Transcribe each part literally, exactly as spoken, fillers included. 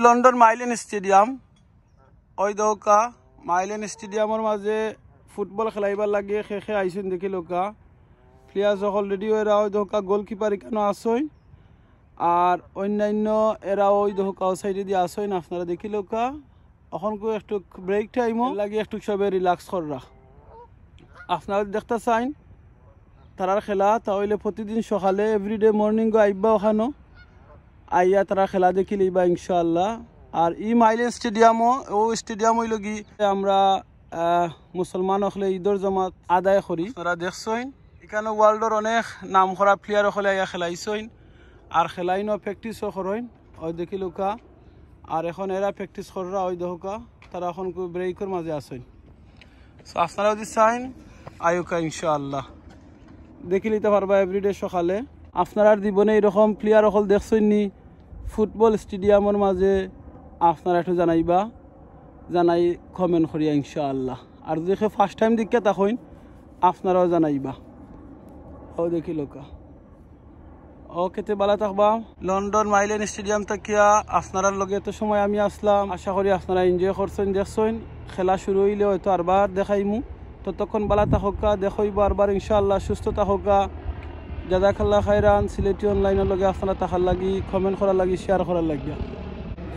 লন্ডন মাইলেন স্টেডিয়াম, ওই দেখউক্কা মাইলেন স্টেডিয়ামর মাঝে ফুটবল খেলাইবার লাগি কে কে আইছইন দেখিলউক্কা। প্লেয়ার অকল রেডি অইরা, ওই দেখউক্কা গোলকিপার ইকানো আছইন, আর অইন্যান্য এরা ওই দেখউক্কা ও সাইডেদি আছইন। আপনারা দেখিলউক্কা, অখনকু একটু ব্রেক টাইমও লাগি একটু সবে রিল্যাক্স কররা। আপনারা দেখতা চাইন তারার খেলা, তা অইলে প্রতিদিন সকালে এভরিডে মর্নিং আইবা অখানো, আইয়া তারার খেলা দেখিলিবা ইনশাআল্লাহ। আর ই মাইলেন স্টেডিয়ামও, ও স্টেডিয়াম অইল কি আমরা আহ, মুসলমান অকলে ঈদর জমাত আদায় করি। আপনারা দেখছইন, ইকানো ওয়ার্ল্ডর অনেক নাম করা প্লেয়ার অকলে আইয়া খেলাইছইন, আর খেলাইনও প্র্যাকটিসও করইন, ওই দেখিলউক্কা। আর এখন এরা প্র্যাকটিস কররা, ওই দেখউক্কা, তারা অখনকু ব্রেকর মাঝে আছইন। তো আপনারা যদি চাইন, আইউক্কা ইনশাআল্লাহ, দেখিলিতা পারবা এভরিডে সকালে। আপনারার জীবনে এরকম প্লেয়ার অকল দেখছইন নি ফুটবল স্টেডিয়ামর মাঝে? আপনারা একটু জানাইবা, জানাই কমেন্ট করিয়া ইনশাআল্লাহ। আর যদি কেউ ফার্স্ট টাইম দেখিয়া থাকইন, আপনারাও জানাইবা। ও দেখিলউক্কা। ওকে, তে ভালা থাকবা। লন্ডন মাইলেন স্টেডিয়াম থাকিয়া আপনারার লগে এত সময় আমি আছলাম। আশা করি আপনারা এনজয় করছইন, দেখছইন। খেলা শুরু অইলে হয়তো আরবার দেখাইমু। ততক্ষণ ভালা থাকউক্কা, দেখা অইবো আরবার ইনশাআল্লাহ। সুস্থ থাকউক্কা। জাজাকাল্লাহ খাইরান। সিলেটি অনলাইনর লগে আপনারা থাকার লাগি, কমেন্ট করার লাগি, শেয়ার করার লাগি।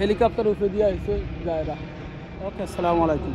হেলিকপ্টার উপরেদি আইছে যায়রা। ওকে, আসসালামু আলাইকুম।